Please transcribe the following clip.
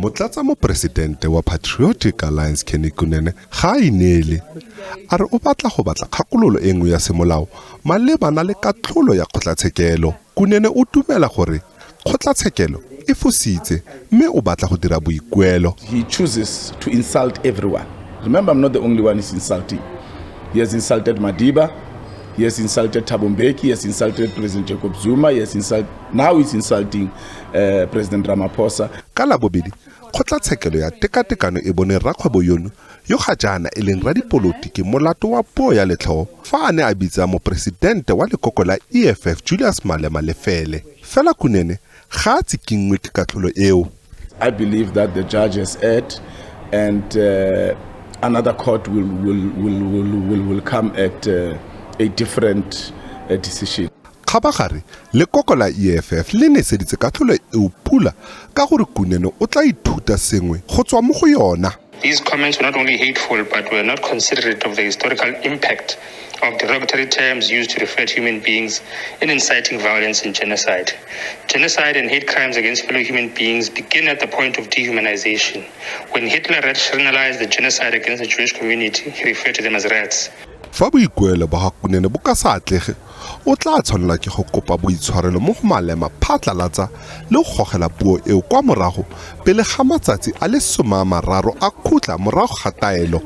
Motlatsamoporesidente wa Patriotic Alliance Kenny Kunene ga a ineele. A re o batla go batla kgakololo e nngwe ya semolao malebana le katlholo ya kgotlatshekelo. Kunene o dumela gore kgotlatshekelo e fositse mme o batla go dira boikuelo. He chooses to insult everyone. Remember, I'm not the only one he's insulting. He has insulted Madiba, he has insulted Thabo Mbeki, he has insulted President Jacob Zuma, he has insulted, now he's insulting President Ramaphosa. Ka Labobedi, kgotlatshekelo ya tekatekano e bone rrakgwebo yono yo ga jaana e leng radipolotiki molato wa puo ya letlhoo fa a ne a bitsa moporesidente wa lekoko la EFF Julius Malema lefele. Fela Kunene ga a tsikinngwe ke katlholo eo. I believe that the judge has erred and another court will come at a different decision. Kgabagare, lekoko la EFF le neseditse katlholo eo pula ka gore Kunene o tla ithuta sengwe go tswa mo go yona. These comments were not only hateful but were not considerate of the historical impact of derogatory terms used to refer to human beings in inciting violence and genocide. Genocide and hate crimes against fellow human beings begin at the point of dehumanization. When Hitler rationalized the genocide against the Jewish community, he referred to them as rats. Fa boikuelo ba ga Kunene bo ka se atlege, o tla tshwanela ke go kopa boitshwarelo mo go Malema phatlalatsa le go gogela puo eo kwa morago pele ga matsatsi a le 30 a khutla morago ga taelo.